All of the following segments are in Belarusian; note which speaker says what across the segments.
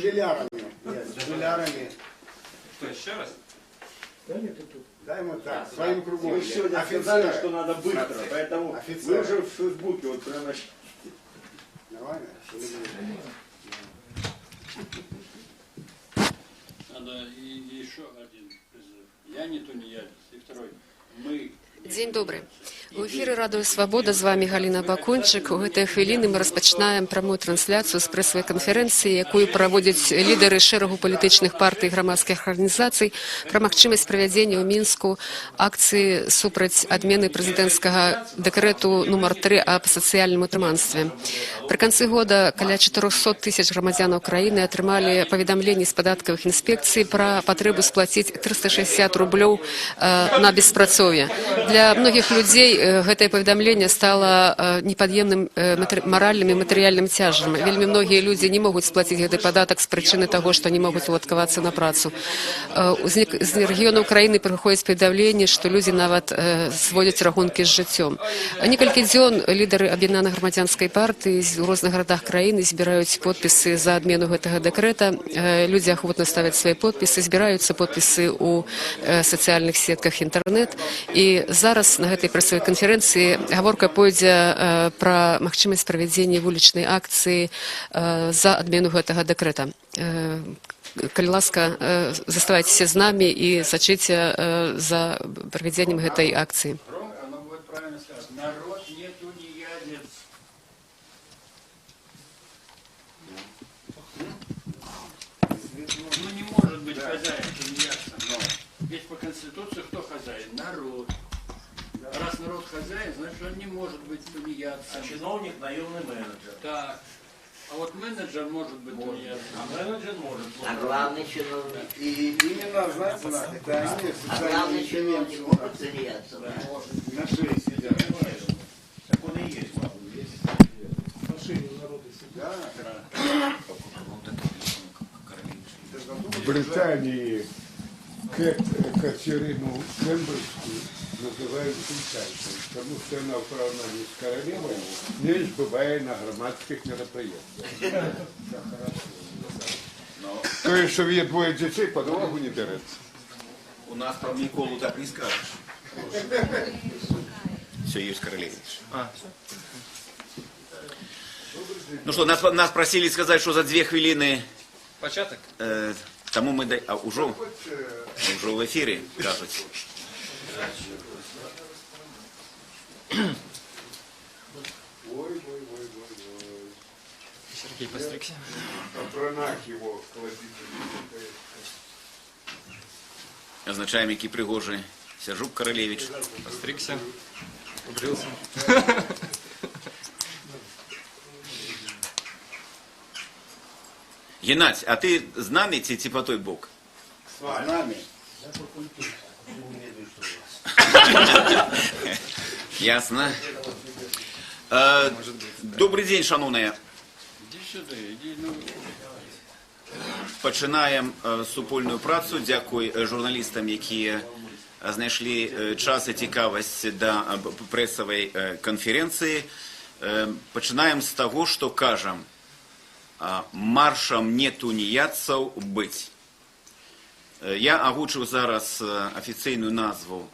Speaker 1: юбилярами. Нет, с юбилярами.
Speaker 2: Что, еще раз?
Speaker 1: Дай ему так, своим кругом.
Speaker 3: Вы сегодня
Speaker 1: Офицеры.
Speaker 3: сказали, что надо быстро, поэтому
Speaker 1: Офицеры.
Speaker 3: мы уже в Фейсбуке вот прямо
Speaker 1: Нормально? Или нет?
Speaker 4: Надо и еще один призыв. Я не тунеядец. И второй. Мы не
Speaker 5: Дзень добры. У эфіры Радыё Свабода, з вамі Галіна Бакунчык. У гэтыя хвіліны мы распачынаем прамую трансляцыю з прэсавай канферэнцыі, якую праводзяць лідары шэрагу палітычных партый і грамадскіх арганізацый пра магчымасць правядзення ў Мінску акцыі супраць адмены прэзідэнцкага дэкрэту нумар 3 аб сацыяльным утрыманстве. Пры канцы года каля 400 тысяч грамадзянаў краіны атрымалі паведамленні з падаткавых інспекцый пра патрэбу сплаціць 360 рублёў на беспрацоўе. Для многіх людзей гэтае паведамленне стала непад'емным маральным і матэрыяльным цяжарам. Вельмі многія людзі не могуць сплаціць гэты падатак з прычыны таго, што не могуць уладкавацца на працу. З рэгіёнаў краіны прыходзяць паведамленні, што людзі нават сводзяць рахункі з жыццём. Некалькі дзён лідары Аб'яднанай грамадзянскай партыі у розных гарадах краіны збіраюць подпісы за адмену гэтага дэкрэта. Людзі ахвотна ставяць свае подпісы, збіраюцца подпісы ў сацыяльных сетках інтэрнэт. І зараз на гэтай прэсавай канферэнцыі гаворка пойдзе пра магчымасць правядзення вулічнай акцыі за адмену гэтага дэкрэта. Калі ласка, заставайцеся з намі і сачыце за правядзеннем гэтай акцыі.
Speaker 4: Громко, но будет правильно сказано. Народ не тунеядец. Ну не может быть хозяин тунеядцем. Ведь по Конституции кто хозяин? Народ. Раз народ хозяин, значит, он не может быть тунеядцем.
Speaker 3: А чиновник — наемный менеджер.
Speaker 4: Так. А вот менеджер может быть тунеядцем.
Speaker 3: А менеджер может.
Speaker 6: А главный чиновник?
Speaker 1: И именно, знаете, это они
Speaker 6: А главный
Speaker 1: социальные
Speaker 6: чиновник
Speaker 1: интервенции
Speaker 6: может тунеядцем?
Speaker 1: на шее сидят.
Speaker 3: Так он и есть главный.
Speaker 1: Да.
Speaker 7: В Британии Катерину Кембриджскую называют китайцем, потому что она в сравнении с королевой меньше бывает на громадских мероприятиях. То есть, что ей двое детей под увагу не берется.
Speaker 8: У нас про Миколу так не скажешь. Все, есть Королевич. Ну что, нас просили сказать, что за 2 хвіліны.
Speaker 2: Пачатак?
Speaker 8: Таму мы а, ужо ў эфіры, кажуць.
Speaker 1: Ой, ой, ой, ой, ой.
Speaker 2: Сергей постригся.
Speaker 7: А пранах его кладите.
Speaker 8: Азначаем, які прыгожы Сяржук Каралевіч.
Speaker 2: Постригся. Убрился.
Speaker 8: Геннадзь, а ты з намі ці па той бок?
Speaker 1: С нами.
Speaker 8: Ясна. Добры дзень, шаноўныя.
Speaker 4: Иди сюда, иди. Ну,
Speaker 8: Пачынаем супольную працу. Дзякуй журналістам, якія знайшлі час і цікавасць да прэсавай канферэнцыі. Пачынаем з таго, што кажам: маршам не тунеядцаў быць. Я агучыў зараз афіцыйную назву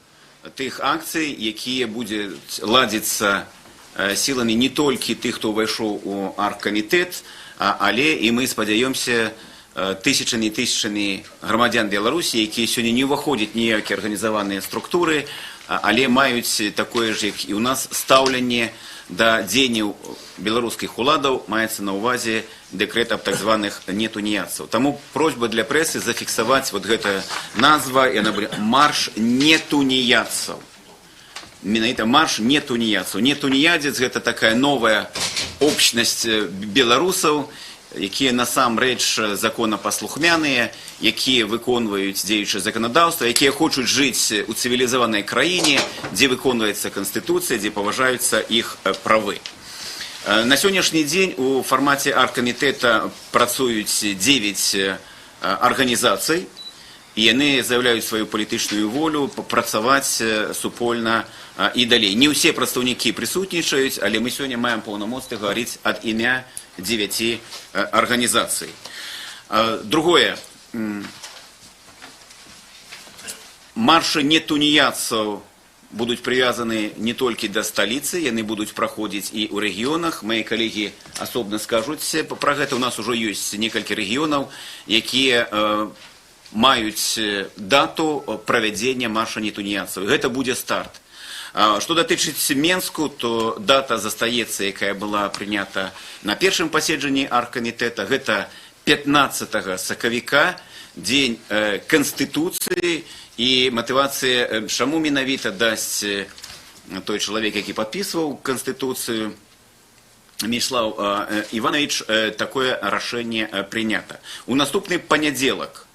Speaker 8: тых акцый, якія будуць ладзіцца сіламі не толькі тых, хто ўвайшоў у аргкамітэт, але і, мы спадзяёмся, тысячамі і тысячамі грамадзян Беларусі, якія сёння не ўваходзяць ніякія арганізаваныя структуры, але маюць такое ж, як і ў нас, стаўленне да дзеянняў беларускіх уладаў, маецца на ўвазе дэкрэт аб так званых нетунеядцаў. Таму просьба для прэсы зафіксаваць вот гэтая назва, і она будзе «Марш нетунеядцаў». Менавіта «Марш нетунеядцаў». Нетунеядзец — гэта такая новая общнасць беларусаў, якія насамрэч законапаслухмяныя, якія выконваюць дзеючае заканадаўства, якія хочуць жыць у цывілізаванай краіне, дзе выконваецца канстытуцыя, дзе паважаюцца іх правы. На сённяшні дзень у фармаце аргкамітэта працуюць 9 арганізацый, і яны заяўляюць сваю палітычную волю працаваць супольна і далей. Не ўсе прадстаўнікі прысутнічаюць, але мы сёння маем паўнамоцтва гаварыць ад імя 9 арганізацый. Другое. Маршы нетунеядцаў будуць прывязаны не толькі да сталіцы, яны будуць праходзіць і ў рэгіёнах. Мае калегі асобна скажуць пра гэта. У нас ужо ёсць некалькі рэгіёнаў, якія маюць дату правядзення марша нетунеядцаў. Гэта будзе старт. Што датычыць Менску, то дата застаецца, якая была прынята на першым паседжанні аргкамітэта. Гэта 15 сакавіка, дзень Канстытуцыі, і матывацыя, чаму менавіта, дасць той чалавек, які падпісваў Канстытуцыю, Мечыслаў Іванавіч, такое рашэнне прынята. У наступны панядзелак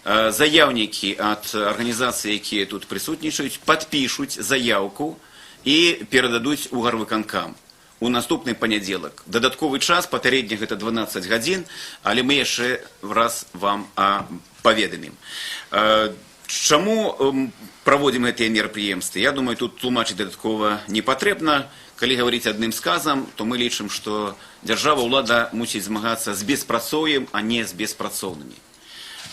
Speaker 8: заяўнікі ад арганізацыі, якія тут прысутнічаюць, падпішуць заяўку і перададуць у гарвыканкам. У наступны панядзелак. Дадатковы час, папярэдне гэта 12 гадзін, але мы яшчэ раз вам паведамім. Чаму праводзім гэтыя мерапрыемствы? Я думаю, тут тлумачыць дадаткова не патрэбна. Калі гаварыць адным сказам, то мы лічым, што дзяржава, ўлада мусіць змагацца з беспрацоўем, а не з беспрацоўнымі.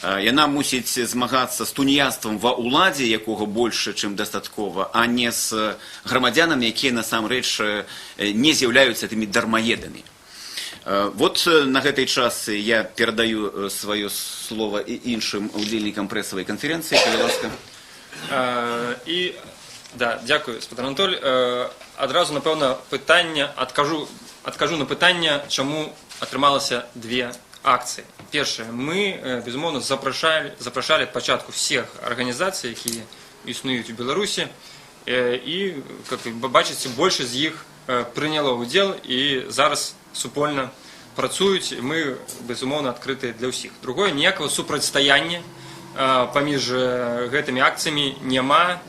Speaker 8: Яна мусіць змагацца з тунеядствам ва ўладзе, якога больш, чым дастаткова, а не з грамадзянамі, якія насамрэч не з'яўляюцца тымі дармаедамі. Вот на гэтай час я перадаю сваё слово і іншым удзельнікам прэсавай канферэнцыі, калі ласка.
Speaker 2: І да, дзякую, спадар Анатоль. Адразу, напэўна, пытанне адкажу на пытанне, чаму атрымалася две акцыі. Першае, мы, безумоўна, запрашалі ад пачатку всех арганізацый, якія існуюць у Беларусі, і, как вы бачыце, большасць з іх прыняла ўдзел і зараз супольна працуюць. Мы, безумоўна, адкрытыя для ўсіх. Другое, ніякага супрацьстаяння паміж гэтымі акцыямі няма.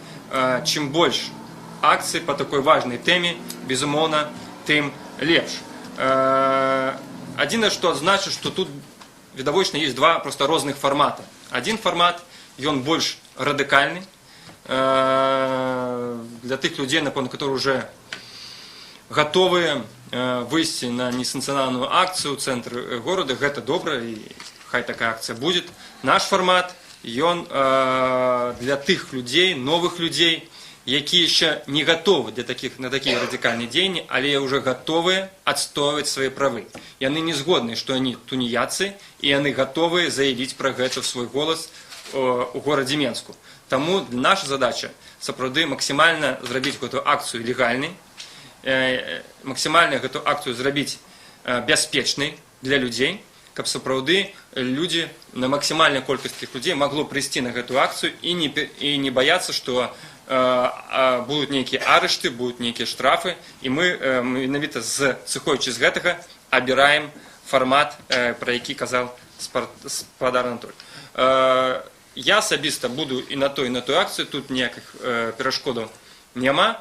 Speaker 2: Чым больш акцый по такой важнай тэме, безумоўна, тым лепш. Адзінае, што адзначу, што тут відавочна есть два просто розных фармата. Адзін фармат, ён больш радыкальны для тых людзей, напэўна, которые уже гатовыя выйсці на несанкцыянаваную акцыю ў цэнтр горада. Гэта добра, і хай такая акцыя будет. Наш фармат, ён для тых людзей, новых людзей, якія яшчэ не гатовы на такія радыкальныя дзеянні, але ўжо гатовыя адстойваць свае правы. Яны не згодны, што яны тунеядцы, і яны гатовыя заявіць пра гэта ў свой голас у горадзе Менску. Таму наша задача сапраўды максімальна зрабіць гэтую акцыю легальнай, максімальна гэту акцыю зрабіць бяспечнай для людзей, каб сапраўды людзі, на максімальная колькасць тых людзей магло прыйсці на гэтую акцыю і не баяцца, што будуць нейкія арышты, будуць нейкія штрафы, і мы менавіта сыходзячы з гэтага абіраем фармат, пра які казаў спадар Анатоль. Я асабіста буду і на той, і на той акцыі, тут ніякіх перашкодаў няма.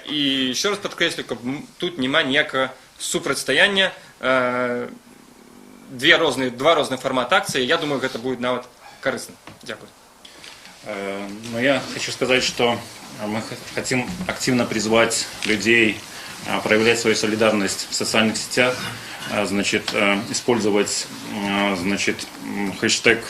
Speaker 2: І еще раз падкрэслю, каб тут няма ніякага супрацьстаяння, два розных фарматы акцыі, я думаю, гэта будет нават карысна. Дзякую.
Speaker 9: Ну, я хочу сказать, что мы хотим активно призвать людей проявлять свою солидарность в социальных сетях, значит, использовать, значит, хэштег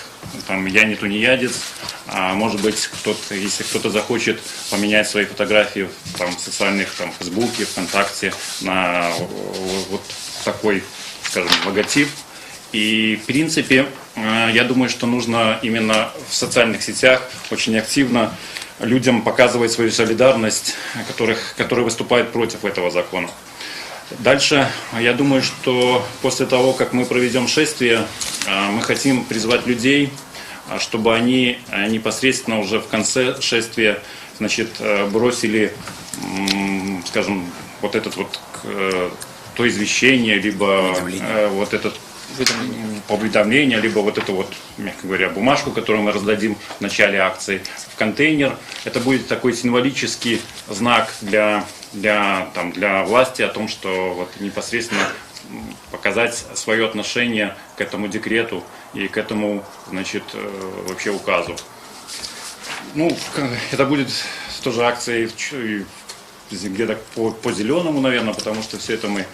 Speaker 9: там, «Я не тунеядец». А может быть, кто-то, если кто-то захочет поменять свои фотографии там, в социальных, там, Фейсбуке, ВКонтакте на вот такой, скажем, логотип. И, в принципе, я думаю, что нужно именно в социальных сетях очень активно людям показывать свою солидарность, которые выступают против этого закона. Дальше, я думаю, что после того, как мы проведем шествие, мы хотим призвать людей, чтобы они непосредственно уже в конце шествия, значит, бросили, скажем, вот этот вот то извещение, либо вот этот уведомление, либо вот эту вот, мягко говоря, бумажку, которую мы раздадим в начале акции, в контейнер. Это будет такой символический знак там, для власти о том, что вот непосредственно показать свое отношение к этому декрету и к этому, значит, вообще указу. Ну, это будет тоже акцией и где-то по зеленому, наверное, потому что все это мы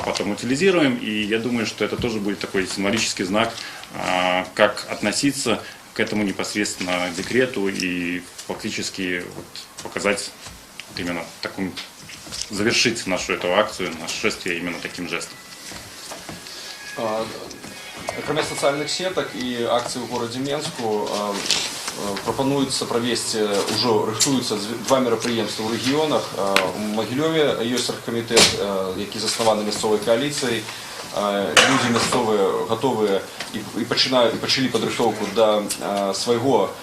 Speaker 9: потом утилизируем. И я думаю, что это тоже будет такой символический знак, как относиться к этому непосредственно декрету и фактически вот показать вот именно такую, завершить нашу эту акцию, наше шествие именно таким жестом.
Speaker 10: Акрамя сацыяльных сетак і акцыі ў горадзе Менску, прапануецца правесці, ўжо рыхтуюцца два мерапрыемствы ў рэгіёнах. У Магілёве ёсць аргкамітэт, які заснаваны мясцовай кааліцыяй. Людзі мясцовыя гатовыя і пачынаюць, і пачалі падрыхтоўку да свайго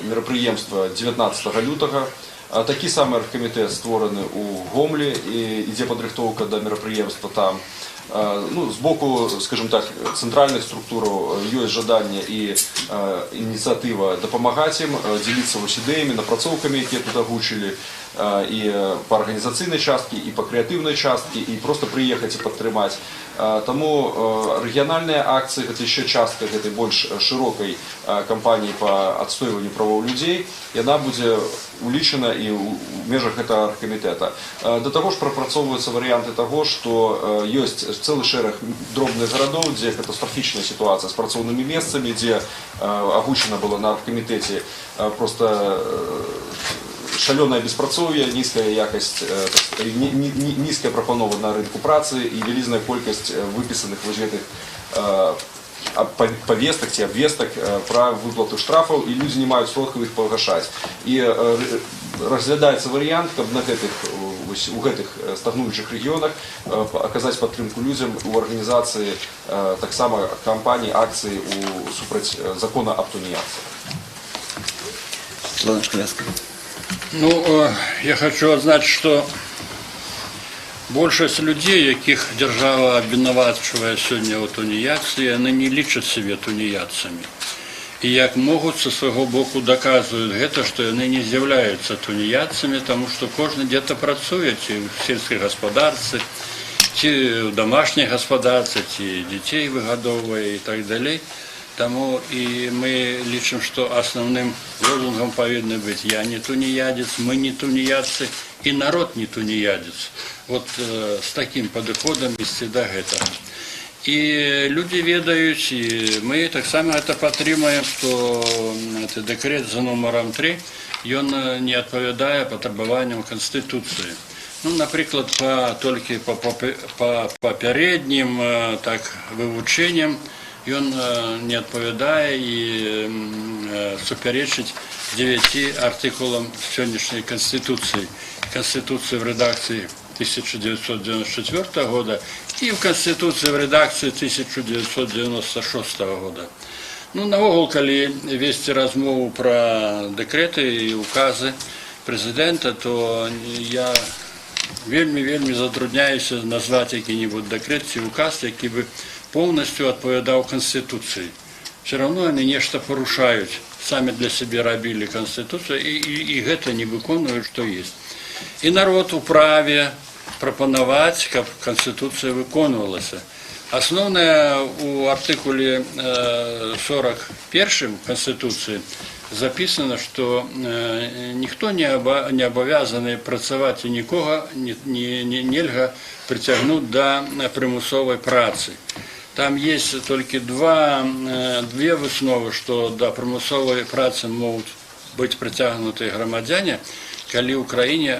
Speaker 10: мерапрыемства 19 лютага. Такі самы аргкамітэт створаны ў Гомлі, і ідзе падрыхтоўка да мерапрыемства там. Ну, з боку, скажем так, цэнтральных структураў ёсць жаданне і ініцыятыва дапамагаць ім, дзеліцца вось ідэямі, напрацоўкамі, якія тут агучылі, і па арганізацыйнай часткі, і па крэатыўнай часткі, і проста прыехаць і падтрымаць. Таму рэгіянальныя акцыі — гэта яшчэ частка гэтай больш шырокай кампаніі па адстойванню правоў людзей. Яна будзе улічана і ў межах гэтага аргкамітэта. Да таго ж прапрацоўваюцца варыянты таго, што ёсць цэлы шэраг дробных гарадоў, дзе катастрафічная сітуацыя з працоўнымі месцамі, дзе агучана было на аргкамітэце проста шалёнае беспрацоўе, нізкая якасць, так нізкая прапанова на рынку працы і вялізная колькасць выпісаных вось гэтых павестак ці абвестак пра выплату штрафаў, і людзі не маюць сродкаў іх пагашаць. І разглядаецца варыянт, каб на гэтых вось, у гэтых стагнуючых рэгіёнах аказаць падтрымку людзям у арганізацыі таксама кампаніі, акцыі у супраць закона аб тунеядцах.
Speaker 8: Светлана Шклярская.
Speaker 4: Ну, я хочу адзначыць, што большасць людзей, якіх дзяржава абвінавачвае сёння ў тунеядстве, яны не лічаць сябе тунеядцамі. І як могуць, са свайго боку даказваюць гэта, што яны не з'яўляюцца тунеядцамі, таму што кожны дзе-то працуе, ці ў сельскай гаспадарцы, ці ў домашняй гаспадарцы, ці дзяцей выгадоўвае і так далей. Таму і мы лічым, што асноўным лозунгам павінны быць: «Я не тунеядец», «Мы не тунеядцы» і «Народ не тунеядец». Вот з такім падыходам ісці да гэтага. І людзі ведаюць, і мы таксама гэта падтрымаем, што гэты дэкрэт за нумарам 3, ён не адпавядае патрабаванням Канстытуцыі. Ну, напрыклад, толькі па папярэднім так, вывучэнням ён не адпавядае і супярэчыць дзевяці артыкулам сённяшняй Канстытуцыі. Канстытуцыі в рэдакцыі 1994 года і в Канстытуцыі в рэдакцыі 1996 года. Ну, наогул, калі весці размову пра дэкрэты і указы прэзідэнта, то я вельмі, вельмі затрудняюся назваць які-небудзь дэкрэт ці указ, які бы поўнасцю адпавядаў Канстытуцыі. Все равно яны нешта парушаюць, самі для сябе рабілі Канстытуцыю і гэта не выконваюць, што есть. І народ у праве прапанаваць, каб Канстытуцыя выконвалася. Асноўнае, у артыкуле 41 Канстытуцыі записано, што ніхто не абавязаны працаваць і нікога нельга прыцягнуць да прымусовай працы. Там есть толькі две высновы, што да прымусовай працы могуць быць прыцягнутыя грамадзяне, калі ў краіне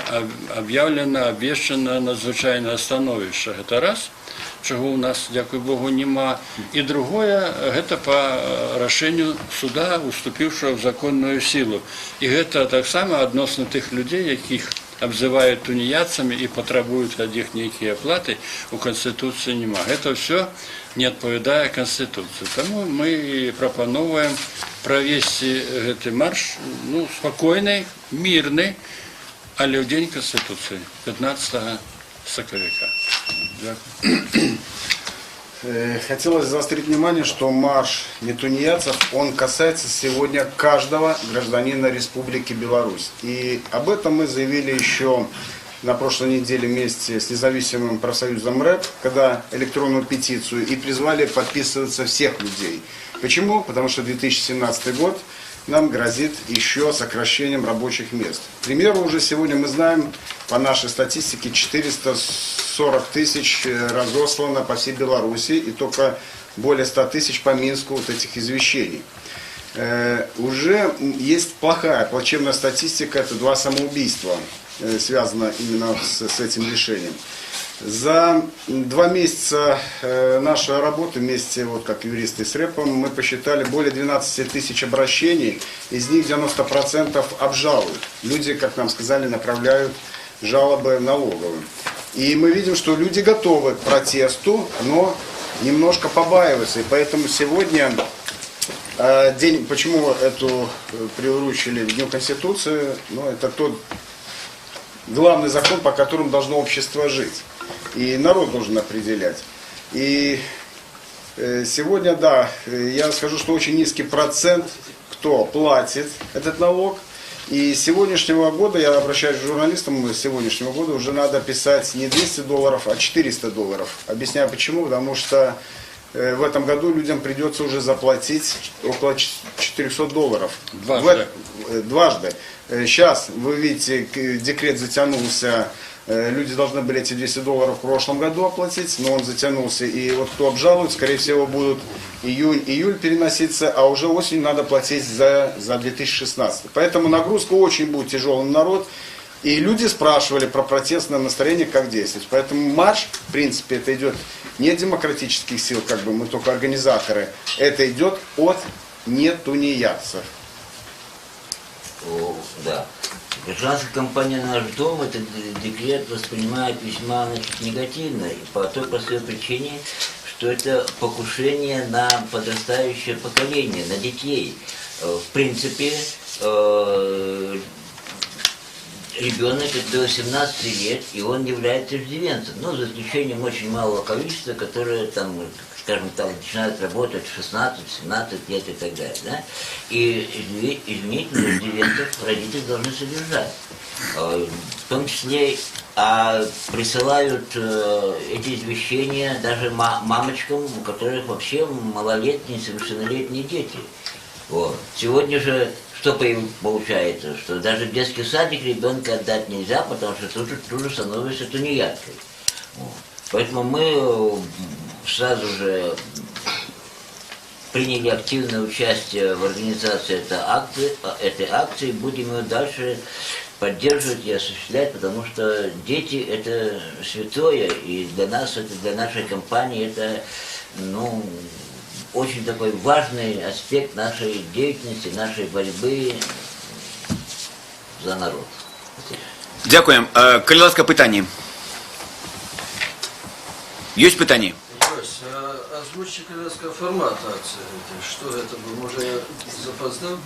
Speaker 4: аб'яўлена, абвешчана надзвычайнае становішча. Гэта раз, чаго ў нас, дзякуй Богу, няма. І другое, гэта па рашэнню суда, уступіўшага ў законную сілу. І гэта таксама адносна тых людзей, якіх абзываюць тунеядцамі і патрабуюць ад іх нейкія платы, у Канстытуцыі няма. Гэта ўсё не адпавядае Канстытуцыі. Таму мы і прапаноўваем правесці гэты марш, ну, спакойны, мірны, але ў дзень Канстытуцыі, 15 сакавіка. Дзякую.
Speaker 1: Хотелось заострить внимание, что марш нетунеядцев, он касается сегодня каждого гражданина Республики Беларусь. И об этом мы заявили еще на прошлой неделе вместе с независимым профсоюзом РЭП, когда электронную петицию, и призвали подписываться всех людей. Почему? Потому что 2017 год нам грозит еще сокращением рабочих мест. К примеру, уже сегодня мы знаем, по нашей статистике, 440 тысяч разослано по всей Беларуси и только более 100 тысяч по Минску вот этих извещений. Уже есть плохая, плачевная статистика, это два самоубийства, связано именно с этим решением. За 2 месяца нашей работы вместе, вот как юристы с РЭПом, мы посчитали более 12 тысяч обращений, из них 90% обжалуют. Люди, как нам сказали, направляют жалобы налоговым. И мы видим, что люди готовы к протесту, но немножко побаиваются. И поэтому сегодня день, почему эту приурочили к Дню Конституции, ну, это тот главный закон, по которому должно общество жить. И народ должен определять. И сегодня, да, я скажу, что очень низкий процент, кто платит этот налог. И с сегодняшнего года, я обращаюсь к журналистам, с сегодняшнего года уже надо писать не 200 долларов, а 400 долларов. Объясняю почему, потому что в этом году людям придется уже заплатить около 400 долларов.
Speaker 4: Дважды.
Speaker 1: Дважды. Сейчас, вы видите, декрет затянулся. Люди должны были эти 200 долларов в прошлом году оплатить, но он затянулся. И вот кто обжалует, скорее всего, будут июнь, июль переноситься, а уже осенью надо платить за 2016. Поэтому нагрузка очень будет тяжелая на народ. И люди спрашивали про протестное настроение, как действовать. Поэтому марш, в принципе, это идет не от демократических сил, как бы мы только организаторы. Это идет от нетунеядцев.
Speaker 6: О, да. Гражданская компания «Наш дом» этот декрет воспринимает весьма, значит, негативно. И по той простой причине, что это покушение на подрастающее поколение, на детей. В принципе, ребенок это до 18 лет, и он является иждивенцем. Ну, за исключением очень малого количества, которые там, скажем так, начинают работать в 16-17 лет и так далее. Да? И, извините, но иждивенцев родители должны содержать. В том числе присылают эти извещения даже мамочкам, у которых вообще малолетние, несовершеннолетние дети. Вот. Сегодня же что получается? Что даже в детский садик ребенка отдать нельзя, потому что тут же становится тунеядкой. Вот. Поэтому мы сразу же приняли активное участие в организации этой акции, будем ее дальше поддерживать и осуществлять, потому что дети – это святое, и для нас, это для нашей компании это, ну, очень такой важный аспект нашей деятельности, нашей борьбы за народ.
Speaker 8: Дзякуем. Калі ласка, пытанні. Ёсць пытанні?
Speaker 11: Ёсць. А озвучьте, калі ласка, фармат акцыі гэтай. Што гэта было? Можа, я запаздаў?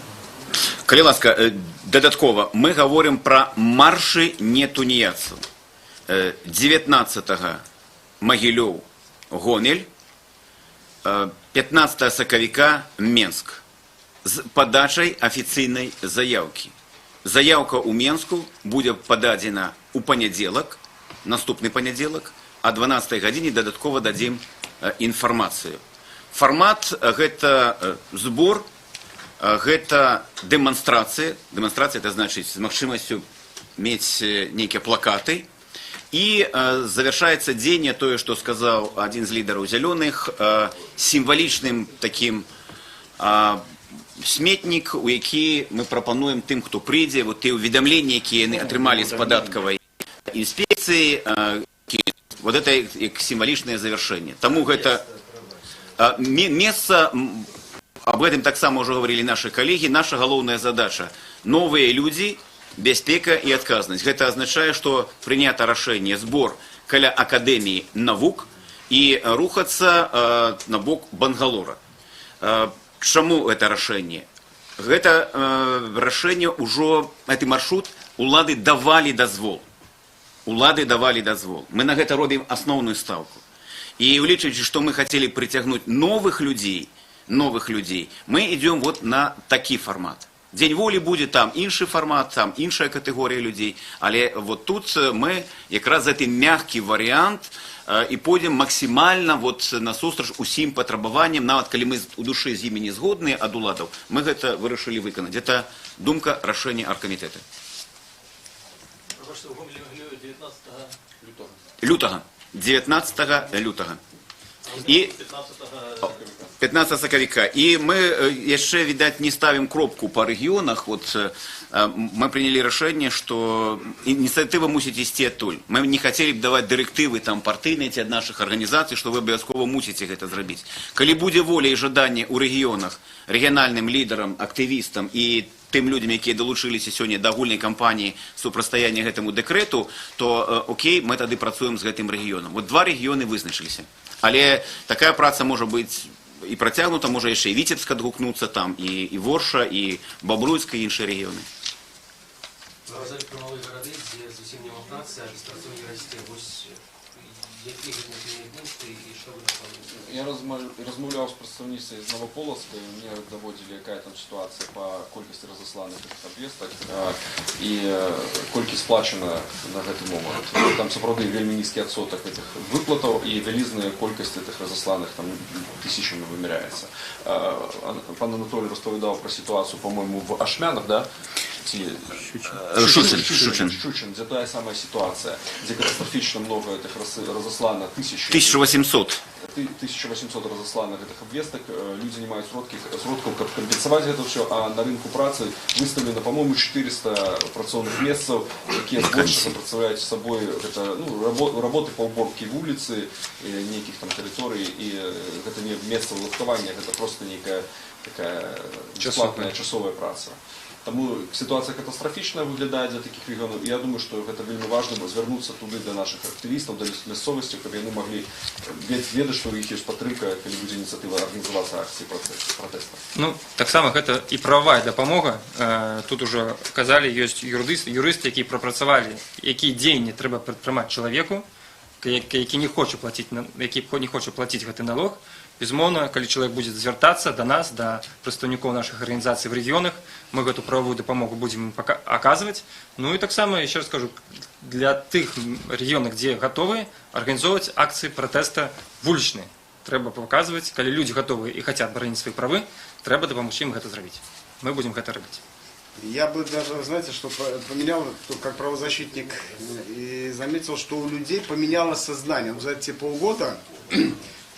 Speaker 8: Калі ласка, дадаткова, мы гаворым пра маршы нетунеядцаў. 19 Магілёў, Гомель, 15 сакавіка Менск з падачай афіцыйнай заяўкі. Заяўка ў Менску будзе пададзена ў панядзелак, наступны панядзелак, а 12 гадзіне дадаткова дадзім інфармацыю. Фармат гэта збор, гэта дэманстрацыя. Дэманстрацыя — это значыць з магчымасцю мець нейкія плакаты. І завяршаецца дзеянне, тое, што сказаў адзін з лідараў зялёных, сімвалічным такім сметнік, у які мы прапануем тым, хто прыйдзе, вот тыя ўведамленні, якія яны атрымалі з падаткавай інспекцыі, вот это як сімвалічнае завяршэнне. Таму гэта месца, аб гэтым таксама ўжо гаварылі нашы калегі, наша галоўная задача — новыя людзі, бяспека і адказнасць. Гэта азначае, што прынята рашэнне: збор каля Акадэміі навук і рухацца на бок Бангалора. Чаму это рашэнне? Гэта рашэнне ўжо, гэты маршрут улады давалі дазвол. Улады давалі дазвол. Мы на гэта робім асноўную стаўку. І улічваючы, што мы хацелі прыцягнуць новых людзей, мы идем вот на такі фармат. Дзень Волі будзе, там іншы фармат, там іншая катэгорыя людзей, але вот тут мы якраз гэты мягкі варыянт і пойдзем максімальна вот насустрач усім патрабаванням, нават калі мы у душы з імі не згодныя ад уладаў, мы гэта вырашылі выканаць. Это думка, рашэнне аргкамітэта.
Speaker 11: Прабачце, у Гомелі, Магілёве 19
Speaker 10: лютага.
Speaker 8: Лютага, 19 лютага. І
Speaker 11: 15.
Speaker 8: 15 сакавіка. І мы яшчэ, відаць, не ставім кропку па рэгіёнах. Вот мы прынялі рашэнне, што ініцыятыва мусіць ісці адтуль. Мы не хацелі б даваць дырэктывы там партыйныя ці ад нашых арганізацый, што вы абавязкова мусіце гэта зрабіць. Калі будзе воля і жаданне ў рэгіёнах рэгіянальным лідарам, актывістам і тым людзям, якія далучыліся сёння да агульнай кампаніі супрацьстаяння гэтаму дэкрэту, то окей, мы тады працуем з гэтым рэгіёнам. Вот два рэгіёны вызначыліся. Але такая праца можа быць і працягнута, можа яшчэ і Віцебск адгукнуцца там, і Ворша, і Бабруйск, і іншыя рэгіёны.
Speaker 12: Вы казалі пра малыя гарады, дзе зусім няма працы, а беспрацоўе расце. Вось якія гэта населеныя пункты і што вы плануеце?
Speaker 10: Я размаўляў з прадстаўніцай з Наваполацка, і мне даводзілі, якая там сітуацыя па колькасці разасланых гэтых абвестак і колькі сплачана на гэты момант. Там сапраўды вельмі нізкі адсотак гэтых выплатаў і вялізная колькасць гэтых разасланых, там тысячамі вымяряецца. Пан Анатолій распавядаў пра сітуацыю, по-моему, в Ашмянах, да? Ці...
Speaker 8: Шчучин, Шчучин.
Speaker 10: Шчучин, дзе тая самая сітуацыя, дзе катастрафічна много гэтых разаслана тысячи.
Speaker 8: 1800.
Speaker 10: 1800 разасланых гэтых абвестак, людзі не маюць сродкаў, каб кампенсаваць гэта ўсё, а на рынку працы выставлена, по-моему, 400 працоўных месцаў, якія збольшага прадстаўляюць сабой гэта, ну, работы па уборке вуліцы, нейкіх там тэрыторый, і гэта не месца ўладкавання, гэта просто нейкая такая бесплатная часовая праца. Таму сітуацыя катастрафічная выглядае для такіх рэгіёнаў, і я думаю, што гэта вельмі важна звярнуцца туды да нашых актывістаў, да мясцовасці, каб яны маглі ведаць, што ў іх ёсць падтрымка, калі будзе ініцыятыва арганізавацца акцыі пратэста.
Speaker 2: Ну, таксама гэта і прававая дапамога. Тут ужо казалі, ёсць юрысты, якія прапрацавалі, якія дзеянні трэба прадпрымаць чалавеку, які не хоча плаціць, які не хоча плаціць гэты налог. Безумоўна, калі чалавек будзе звяртацца да нас, да прадстаўнікоў нашых арганізацый в рэгіёнах, мы гэту прававую дапамогу будзем ім аказваць. Ну і таксама, яшчэ раз скажу, для тых рэгіёнаў, дзе гатовы арганізоўваць акцыі пратэста вулічныя. Трэба паказваць, калі людзі гатовы і хацят бараніць свае правы, трэба дапамагчы ім гэта зрабіць. Мы будзем гэта рабіць.
Speaker 1: Я бы даже, знаете, что поменял, то как правозащитник, и заметил, что у людей поменялось сознание. За эти полгода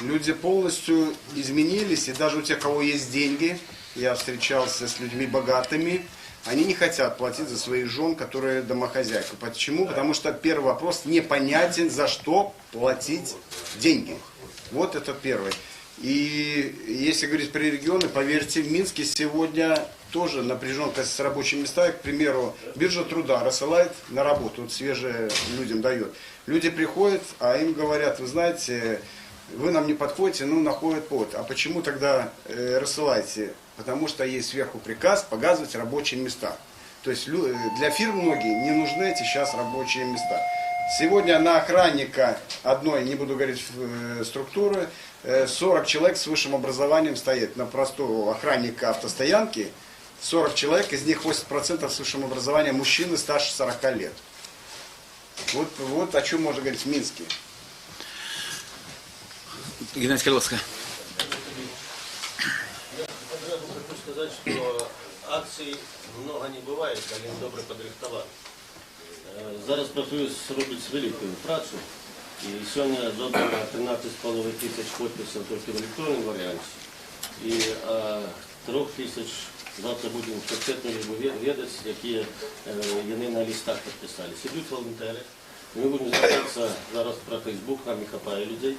Speaker 1: люди полностью изменились, и даже у тех, у кого есть деньги, я встречался с людьми богатыми, они не хотят платить за своих жен, которые домохозяйка. Почему? Потому что первый вопрос непонятен, за что платить деньги. Вот это первый. И если говорить про регионы, поверьте, в Минске сегодня тоже напряженка с рабочими местами. К примеру, биржа труда рассылает на работу, вот свежие людям дает. Люди приходят, а им говорят: вы знаете, вы нам не подходите, ну, находят повод. А почему тогда рассылаете? Потому что есть сверху приказ показывать рабочие места. То есть для фирм многие не нужны эти сейчас рабочие места. Сегодня на охранника одной, не буду говорить структуры, 40 человек с высшим образованием стоит. На простого охранника автостоянки 40 человек, из них 80% с высшим образованием мужчины старше 40 лет. Вот о чем можно говорить в Минске.
Speaker 8: Геннадий Каловский.
Speaker 3: Я адразу хачу сказаць, што акцый многа не бывае, калі яны добра падрыхтаваны. Зараз прафсаюз робіць вялікую працу. І сёння зобрана 13,5 тысяч подпісаў толькі ў электронным варыянце. І 3000 заўтра будзем канкрэтна ведаць, якія яны на лістах падпісаліся. Ідуць валанцёры. І мы будзем звяртацца зараз пра Фэйсбук, нам не хапае людзей,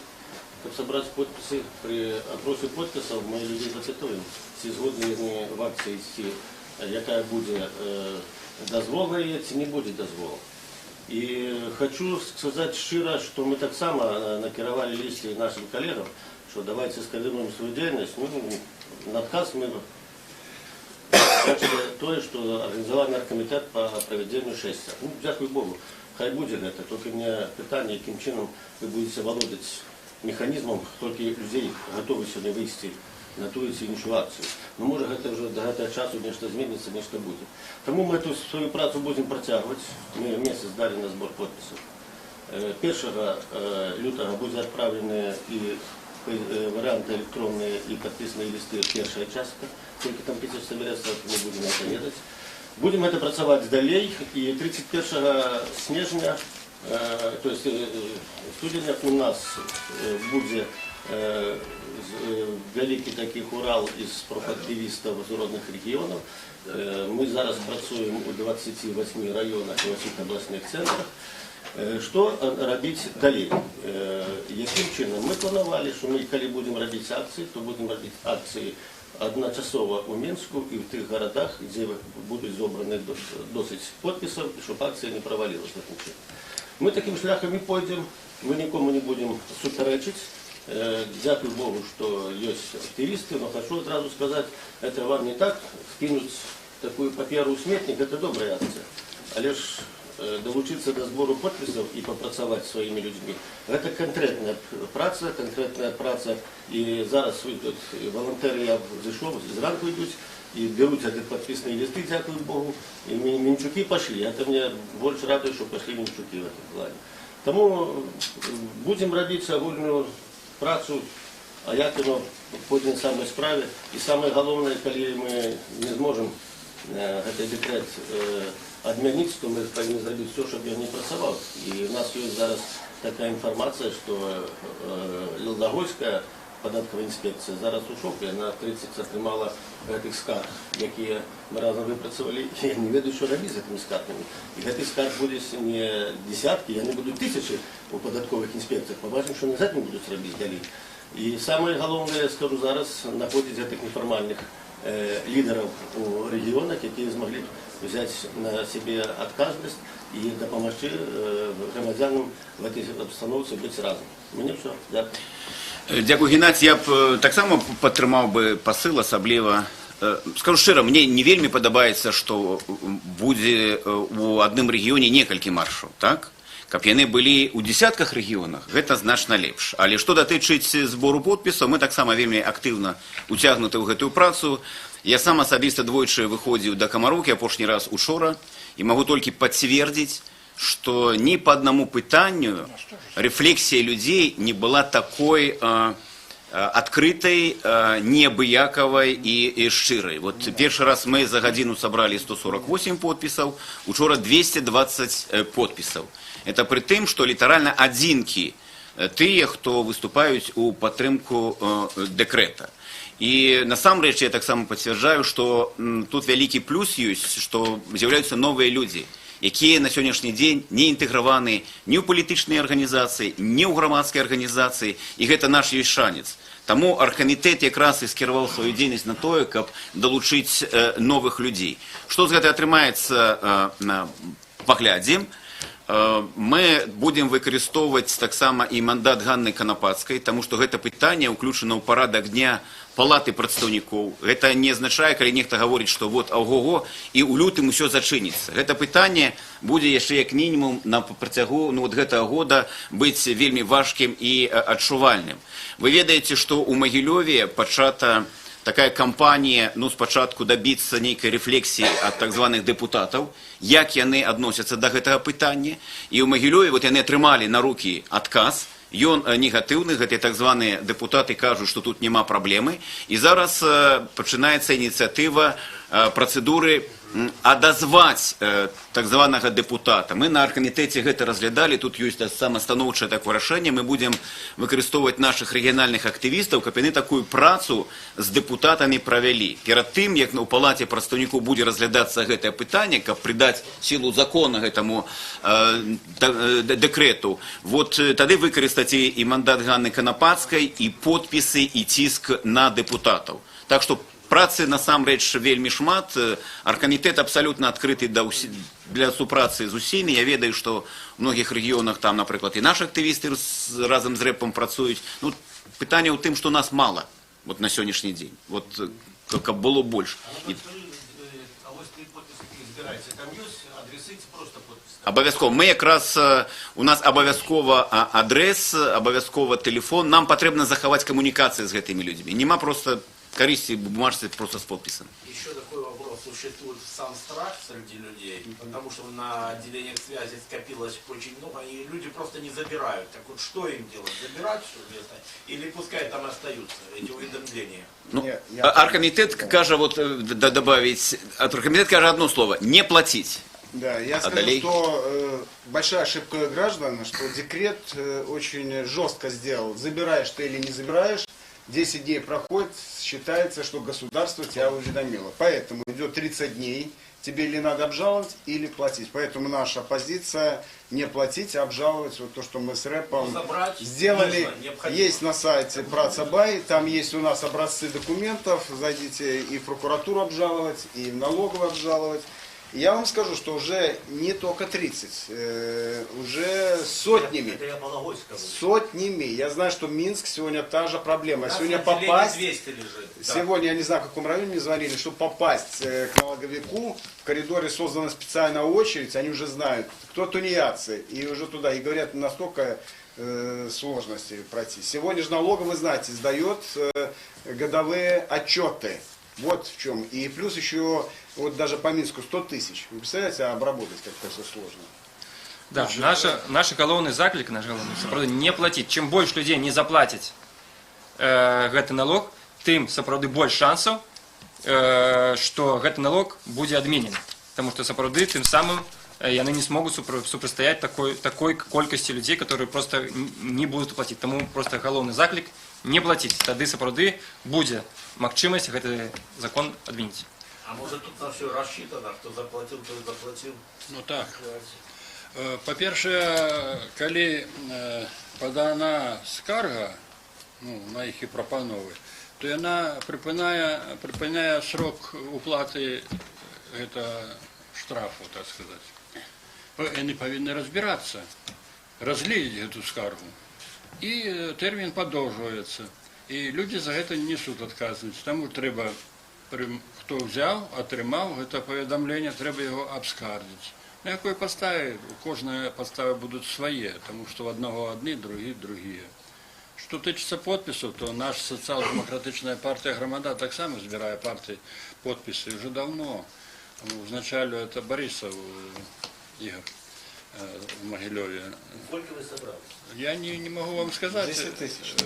Speaker 3: каб сабраць подпісы. Пры опросе подпісаў мы людзей запытваем, ці згодны яны ў акцыі ісці, якая будзе дазвол на яе, ці не будзе дазволу. І хачу сказаць шчыра, што мы таксама накіравалі лісты нашым калегам, што давайце скаардынуем сваю дзейнасць. Ну, на адказ мы бачылі тое, што арганізаваны аргкамітэт па правядзенню шэсця. Ну, дзякуй Богу, хай будзе гэта. Толькі мне пытанне, якім чынам вы будзеце валодаць механізмам, колькі людзей гатовы сёння выйсці. На тую ці іншую акцыю. Ну, можа, гэта ўжо да гэтага часу нешта зменіцца, нешта будзе. Таму мы эту сваю працу будзем працягваць. Мы месяц далі на збор подпісаў. 1 лютага будзе адпраўлены і варыянты электронныя, і падпісныя лісты, першая частка. Колькі там тысяч сабярэцца, мы будзем это ведаць. Будем это працаваць далей, і 31 снежня, то есть студзеня, у нас будзе вялікі такі хурал з профактывістаў з розных рэгіёнаў. Мы зараз працуем у 28 раёнах і 8 абласных цэнтрах. Што рабіць далей? Якім чынам? Мы планавалі, што мы, калі будзем рабіць акцыі, то будзем рабіць акцыі адначасова ў Менску і ў тых гарадах, дзе будуць зобраны досыць подпісаў, щоб акцыя не правалілася такім чынам. Мы такім шляхам і пойдзем, мы нікому не будзем супярэчыць. Дзякуй Богу, што ёсць актывісты, но хочу адразу сказаць, это вам не так скінуць такую паперу ў сметнік, это добрая акцыя. Але ж далучыцца да збору подпісаў і папрацаваць сваімі людзьмі, гэта канкрэтная праца, канкрэтная праца. І зараз вы тут валантэры, я зайшоў, зранку ідуць і бяруць гэты падпісныя лісты, дзякуй Богу, і мінчукі пашлі. Это мне больш радуе, што пашлі мінчукі в этом плане. Таму будзем рабіць агульную працу, а як яно пойдзе на самай справе. І самае галоўнае, калі мы не зможам гэты дэкрэт адмяніць, то мы павінны зрабіць все, чтобы ён не працаваў. І у нас ёсць зараз такая інфармацыя, што Лагойская падатковая інспекцыя зараз у шоку, яна 30 атрымала гэтых скарг, якія мы разам выпрацавалі, і я не ведаю, што рабіць з гэтымі скаргамі. І гэтых скарг будзе не десяткі, яны будуць тысячы у падатковых інспекцыях. Пабачым, што яны з гэтым будуць рабіць далей. І самае галоўнае, я скажу зараз, знаходзіць гэтых нефармальных лідараў у рэгіёнах, якія змаглі б взять на сябе адказнасць і дапамагчы грамадзянам в этой обстановцы быць разам. Мне все. Дзякую.
Speaker 8: Дзякуй, Геннадзь. Я б таксама падтрымаў бы пасыл, асабліва. Скажу шчыра, мне не вельмі падабаецца, што будзе у адным рэгіёне некалькі маршаў, так? Каб яны былі ў десятках рэгіёнах, гэта значна лепш. Але што датычыць збору подпісаў, мы таксама вельмі актыўна уцягнуты ў гэтую працу. Я сам асабіста двойчы выходзіў да Камароўкі, апошні раз учора, і магу толькі пацвердзіць, што ні па аднаму пытанню рэфлексія людзей не была такой адкрытай, неабыякавай і шчырай. Вот першы раз мы за гадзіну сабралі 148 подпісаў, учора 220 подпісаў. Это пры тым, што літаральна адзінкі тыя, хто выступаюць у падтрымку дэкрэта. І насамрэч я таксама пацвярджаю, што тут вялікі плюс ёсць, што з'яўляюцца новыя людзі, якія на сённяшні дзень не інтэграваны ні ў палітычныя арганізацыі, ні ў грамадскія арганізацыі, і гэта наш ёсць шанец. Таму аргкамітэт якраз і скіраваў сваю дзейнасць на тое, каб далучыць новых людзей. Што з гэта атрымаецца, паглядзім. Мы будзем выкарыстоўваць таксама і мандат Ганны Канапацкай, таму што гэта пытанне ўключана ў парадак дня Палаты прадстаўнікоў. Гэта не азначае, калі нехта гаворыць, што вот ого-го і ў лютым усё зачыніцца. Гэта пытанне будзе яшчэ як мінімум на працягу, ну, вот гэтага года быць вельмі важкім і адчувальным. Вы ведаеце, што ў Магілёве пачата такая кампанія, ну, спачатку дабіцца нейкай рэфлексіі ад так званых дэпутатаў, як яны адносяцца да гэтага пытання. І ў Магілёве вот яны атрымалі на рукі адказ, ён негатыўны, гэтыя так званыя дэпутаты кажуць, што тут няма праблемы. І зараз пачынаецца ініцыятыва працэдуры адазваць так званага дэпутата. Мы на аргкамітэце гэта разглядалі, тут ёсць таксама станоўчае такое рашэнне, мы будзем выкарыстоўваць нашых рэгіянальных актывістаў, каб яны такую працу з дэпутатамі правялі. Перад тым, як у Палаце прадстаўнікоў будзе разглядацца гэтае пытанне, каб прыдаць сілу закона гэтаму дэкрэту, вот тады выкарыстаць і мандат Ганны Канапацкай, і подпісы, і ціск на дэпутатаў. Так што працы насамрэч вельмі шмат. Аргкамітэт абсалютна адкрыты для супрацы з усімі. Я ведаю, што ў многіх рэгіёнах там, напрыклад, і нашы актывісты разам з рэпам працуюць. Ну, пытанне ў тым, што нас мала вот на сённяшні дзень. Вот, каб было больш. І
Speaker 3: А вось ты подпісы, якія збіраеце, там ёсць адрэсы ці проста подпісы?
Speaker 8: Абавязкова. Мы якраз, у нас абавязкова адрэс, абавязкова тэлефон. Нам патрэбна захаваць камунікацыю з гэтымі людзьмі. Няма просто Карысці бумажцы просто з подпісам.
Speaker 13: Еще такой вопрос. Существует сам страх среди людей, потому что на отделениях связи скопилось очень много, и люди просто не забирают. Так вот, что им делать? Забирать все это? Или пускай там остаются эти уведомления?
Speaker 8: Ну, аргкамітэт кажа, вот добавить, аргкамітэт кажа одно слово: не платить.
Speaker 1: Да, я
Speaker 8: А
Speaker 1: скажу,
Speaker 8: далей?
Speaker 1: Что большая ошибка граждан, что декрет очень жестко сделал. Забираешь ты или не забираешь, 10 дней проходит, считается, что государство тебя уведомило. Поэтому идет 30 дней, тебе или надо обжаловать, или платить. Поэтому наша позиция: не платить, а обжаловать. Вот то, что мы с рэпом
Speaker 13: Ну, забрать
Speaker 1: сделали.
Speaker 13: Нужно, необходимо.
Speaker 1: Есть на сайте Працабай, там есть у нас образцы документов. Зайдите, и в прокуратуру обжаловать, и в налоговую обжаловать. И я вам скажу, что уже не только 30, уже сотнями.
Speaker 13: Это я Балагойскому.
Speaker 1: Сотнями. Я знаю, что Минск сегодня та же проблема.
Speaker 13: У нас
Speaker 1: Сегодня
Speaker 13: на отделении
Speaker 1: попасть.
Speaker 13: 200 лежит. Да.
Speaker 1: Сегодня, я не знаю, в каком районе мне звонили, чтобы попасть к налоговику, в коридоре создана специальная очередь, они уже знают, кто тунеядцы, и уже туда, и говорят, настолько сложности пройти. Сегодня же налоговый, знаете, сдает годовые отчеты. Вот в чем. И плюс еще, вот даже по Минску 100 тысяч. Вы представляете, обработать как это все сложно.
Speaker 2: Да, наша галоўны заклік, наш галоўны, сапраўды, не плаціць. Чым больш людзей не заплаціць гэты налог, тым сапраўды больш шансаў, што гэты налог будзе адменены. Таму што сапраўды тым самым яны не смогуць супрацьстаяць такой колькасці людзей, которые просто не будуць плаціць. Таму просто галоўны заклік: не плаціць. Тады сапраўды будзе магчымасць гэты закон адменіць.
Speaker 13: А может, тут на все рассчитано, кто заплатил, тот заплатил?
Speaker 4: Ну так. Па-першае, калі падана скарга, ну, на іх і прапановы, то яна прыпыняе срок уплаты гэта штрафу, так сказать. Яны павінны разбірацца, разгледзець гэту скаргу. І тэрмін падоўжваецца. І людзі за гэта не несуць адказнасць. Таму трэба, хто ўзяў, атрымаў гэта паведамленне, трэба яго абскардзіць. На якой падставе? У кожнай падставы будуць свае, таму што ў аднаго адны, другі другія. Што тычыцца подпісаў, то наша сацыял-дэмакратычная партыя «Грамада» таксама збірае партыі подпісы ўжо даўно. Узначаліў это Борисов Игорь в Могилеве.
Speaker 3: Сколько вы собрали?
Speaker 4: Я не могу вам сказать.
Speaker 1: 10 тысяч, да,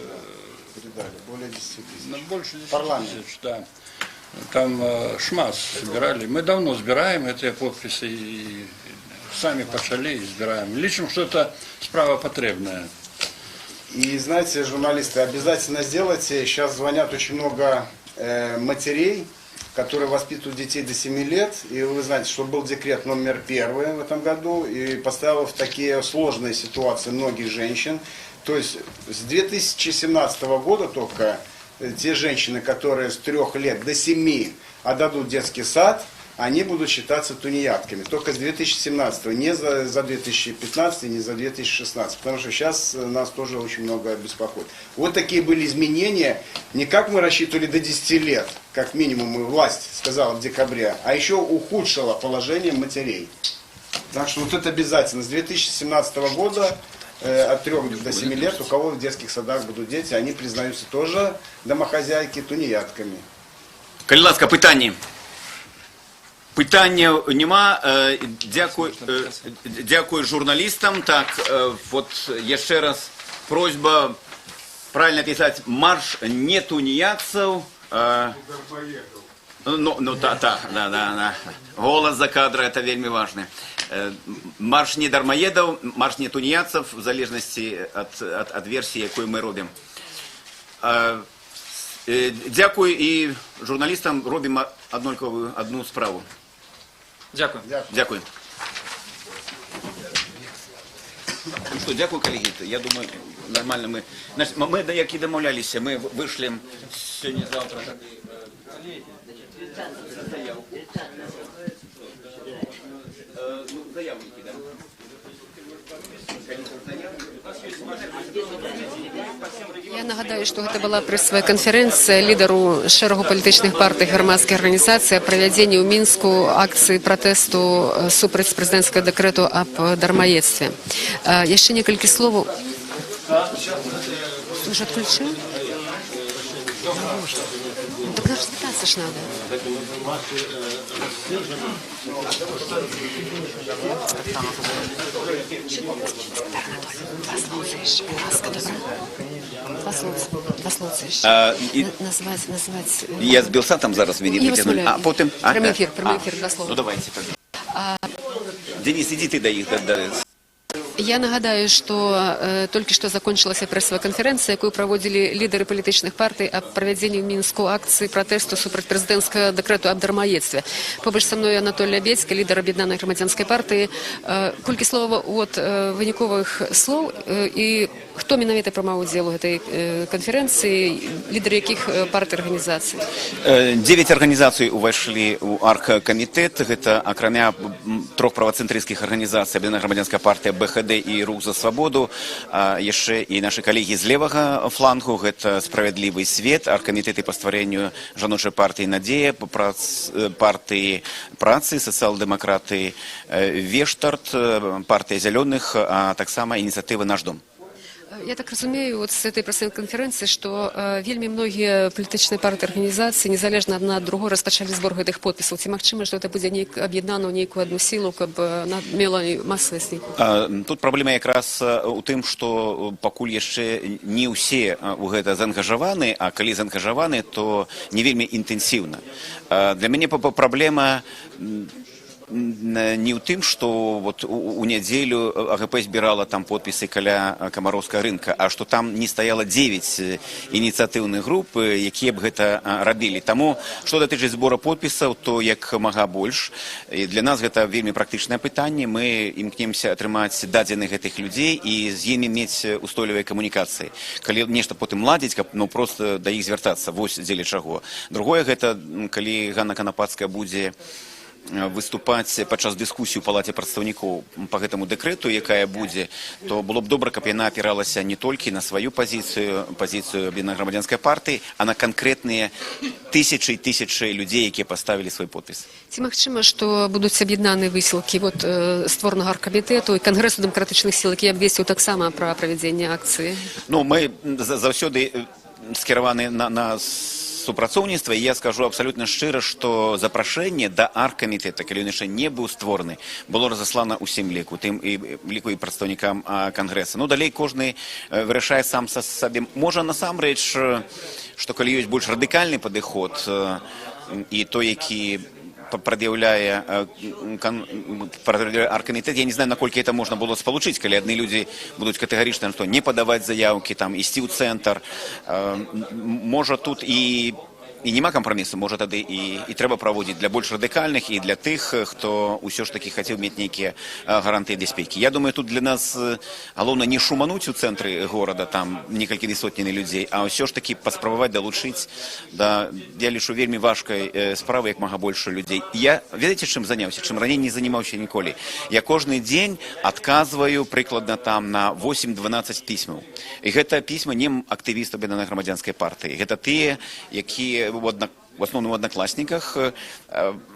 Speaker 1: передали, более 10 тысяч.
Speaker 4: Ну, больше 10
Speaker 1: Парламент.
Speaker 4: Тысяч, да. Там шмат собирали. Мы давно збіраем эти подписи и сами пачалі и збіраем. Лічым, что это справа патрэбная.
Speaker 1: И знаете, журналисты, обязательно сделайте. Сейчас звонят очень много матерей, которые воспитывают детей до 7 лет. И вы знаете, что был декрет номер первый в этом году и поставил в такие сложные ситуации многих женщин. То есть с 2017 года только те женщины, которые с 3 лет до 7 отдадут детский сад, они будут считаться тунеядками. Только с 2017, не за 2015, не за 2016, потому что сейчас нас тоже очень много беспокоит. Вот такие были изменения. Не как мы рассчитывали, до 10 лет, как минимум, и власть сказала в декабре, а еще ухудшила положение матерей. Так что вот это обязательно. С 2017 года от 3 до 7 лет, у кого в детских садах будут дети, они признаются тоже, домохозяйки, тунеядками.
Speaker 8: Калі ласка, пытанні. Пытанняў няма. Дзякую журналістам. Так, вот яшчэ раз просьба правильно писать: марш не тунеядцаў. Ну, та, да. Голас за кадра, это вельмі важны. Марш не дармаедаў, марш не тунеядцаў, в залежнасці ад версіі, якую мы робім. Дзякую і журналістам, робім аднолькавую одну справу.
Speaker 2: Дзякую.
Speaker 8: Дзякую. Ну что, дзякую, калегі. Я думаю, нормально мы. Значит, мы, да, як і дамаўляліся, мы вышлем сёння-заўтра. Заявку. Ну, заявники, да.
Speaker 5: Я нагадаю, што гэта была прэсавая канферэнцыя лідару шэрагу палітычных партый, грамадскіх арганізацый аб правядзенні ў Мінску акцыі пратэсту супраць прэзідэнцкага дэкрэту аб дармаедстве. Яшчэ некалькі словаў. Уже адключыў? Так нас вітацца ж надо.
Speaker 3: Массы рассержены.
Speaker 5: Два слоўца яшчэ, калі ласка, добра? Два слоўца, два слоўца яшчэ. Назваць.
Speaker 8: Я з Белсатам зараз мяне
Speaker 5: Я вас
Speaker 8: выцягнулі.
Speaker 5: умоляю.
Speaker 8: А потым.
Speaker 5: Прямой эфир, прямой эфир, два слова.
Speaker 8: Ну давайте тогда. Денис, иди ты до их. Да.
Speaker 5: Я нагадаю, што толькі што закончылася прэсавая канферэнцыя, якую праводзілі лідары палітычных партый аб правядзенні ў Мінску акцыі пратэсту супраць прэзідэнцкага дэкрэту аб дармаедстве. Побач са мной Анатоль Лябедзька, лідар Аб'яднанай грамадзянскай партыі. Колькі слова от выніковых слоў і хто менавіта прымаў удзел у гэтай канферэнцыі, лідары якіх партый, арганізацый?
Speaker 8: Дзевяць арганізацый увайшлі ў аргкамітэт. Гэта акрамя трох правацэнтрысцкіх арганізацый: Аб'яднаная грамадзянская партыя, БХД і Рух за свабоду, яшчэ і нашы калегі з левага флангу, гэта «Справядлівы свет», аргкамітэты па стварэнню жаночай партыі «Надзея», партыі працы, сацыял-дэмакраты, «Вештарт», партыя зялёных, а таксама ініцыятывы «Наш дом».
Speaker 5: Я так разумею вот з этой прэсавай канферэнцыі, што вельмі многія палітычныя партыі, арганізацыі незалежна адна ад другой распачалі збор гэтых подпісаў. Ці магчыма, што гэта будзе нейк аб'яднана ў нейкую адну сілу, каб она мела масавасць нейкую?
Speaker 8: Тут праблема якраз у тым, што пакуль яшчэ не ўсе ў гэта заангажаваны, а калі заангажаваны, то не вельмі інтэнсіўна. Для мяне праблема не ў тым, што вот у нядзелю АГП збірала там подпісы каля Камароўскага рынка, а што там не стаяла 9 ініцыятыўных груп, якія б гэта рабілі. Таму, што датычыць збора подпісаў, то як мага больш. І для нас гэта вельмі практычнае пытанне. Мы імкнемся атрымаць дадзены гэтых людзей і з імі мець устойлівыя камунікацыі. Калі нешта потым ладзіць, каб, ну, просто да іх звяртацца, вось дзеля чаго. Другое гэта, калі Ганна Канапацкая будзе выступаць падчас дыскусіі ў палаце прадстаўнікоў па гэтаму дэкрэту, якая будзе, то было б добра, каб яна апіралася не толькі на сваю пазіцыю, пазіцыю Аб'яднанай грамадзянскай партыі, а на канкрэтныя тысячы і тысячы людзей, якія паставілі свой подпіс.
Speaker 5: Ці магчыма, што будуць аб'яднаны высілкі вот, створанага аргкамітэту і Кангрэсу дэмакратычных сіл, які абвесціў таксама пра правядзенне акцыі?
Speaker 8: Ну, мы заўсёды скіраваны на супрацоўніцтва, і я скажу абсалютна шчыра, што запрашэнне да аргкамітэта, калі ён яшчэ не быў створаны, было разаслана ўсім ліку, тым і ліку і прадстаўнікам кангрэса. Ну, далей кожны вырашае сам са сабе. Можа, насамрэч, што калі ёсць больш радыкальны падыход і той, які прад'яўляе аргкамітэт, я не знаю, наколькі это можна было спалучыць, калі адны людзі будуць катэгарычна, што не падаваць заяўкі, там, ісці ў цэнтр. Можа, тут і няма кампрамісу, можа, тады і трэба праводзіць для больш радыкальных і для тых, хто ўсё ж такі хацеў мець нейкія гарантыі бяспекі. Я думаю, тут для нас галоўна не шумануць у цэнтры горада там некалькімі сотнямі людзей, а ўсё ж такі паспрабаваць далучыць да, я лічу, вельмі важкай справы як мага больш людзей. Я, ведаеце, чым заняўся, чым раней не занимаўся ніколі? Я кожны дзень адказваю прыкладна там на 8-12 пісьмаў. І гэта пісьма не актывістаў Аб'яднанай грамадзянскай партыі. Гэта тыя, якія в асноўным у Аднакласніках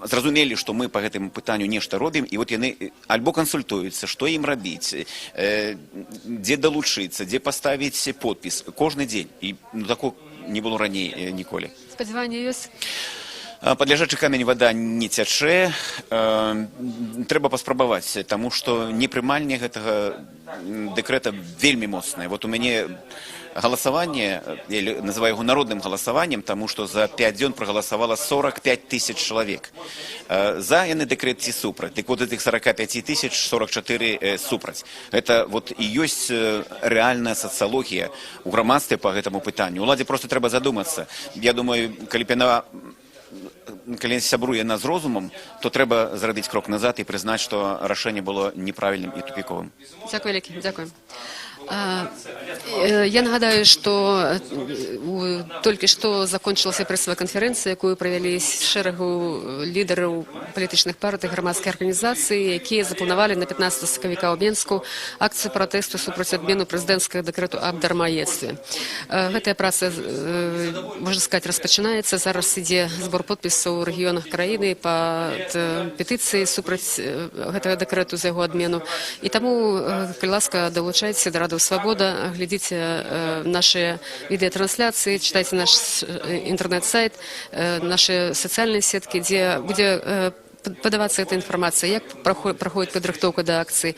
Speaker 8: зразумелі, што мы па гэтаму пытанню нешта робім, і вот яны альбо кансультуюцца, што ім рабіць, дзе далучыцца, дзе паставіць подпіс кожны дзень. І, ну, такого не было раней ніколі.
Speaker 5: Спадзяванне ёсць?
Speaker 8: Пад ляжачы камень вада не цячэ. Трэба паспрабаваць, таму што непрымальне гэтага дэкрэта вельмі моцнае. Вот у мяне галасаванне, я называю яго народным галасаваннем, таму што за 5 дзён прагаласавала 45 тысяч чалавек. За яны дэкрэт ці супраць. Дык вот, гэтых 45 тысяч 44 супраць. Это вот і ёсць рэальная сацыялогія ў грамадстве па гэтаму пытанню. Уладзе просто трэба задумацца. Я думаю, калі б яна калі сябруе яна з розумам, то трэба зрабіць крок назад і прызнаць, што рашэнне было неправільным і тупіковым.
Speaker 5: Дзякуй вялікі, дзякуй. Я нагадаю, што толькі што закончылася прэсавая канферэнцыя, якую правялі з шэрагу лідараў палітычных партый, грамадскіх арганізацый, якія запланавалі на 15 сакавіка ў Менску акцыю пратэсту супраць адмену прэзідэнцкага дэкрэту аб дармаедстве. Гэтая праца, можна сказаць, распачынаецца. Зараз ідзе збор подпісаў у рэгіёнах краіны пад петыцыі супраць гэтага дэкрэту за яго адмену. І таму, калі ласка, далучайцеся да Радыё. Свабода, глядзіце нашы відэатрансляцыі, чытайце наш інтэрнэт-сайт, нашы сацыяльныя сеткі, дзе будзе падавацца гэта інфармацыя, як праходзіць падрыхтоўка да акцыі,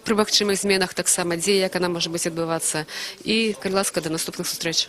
Speaker 5: пры магчымых зменах таксама, дзе, як яна можа быць адбывацца. І, калі ласка, да наступных сустрэч.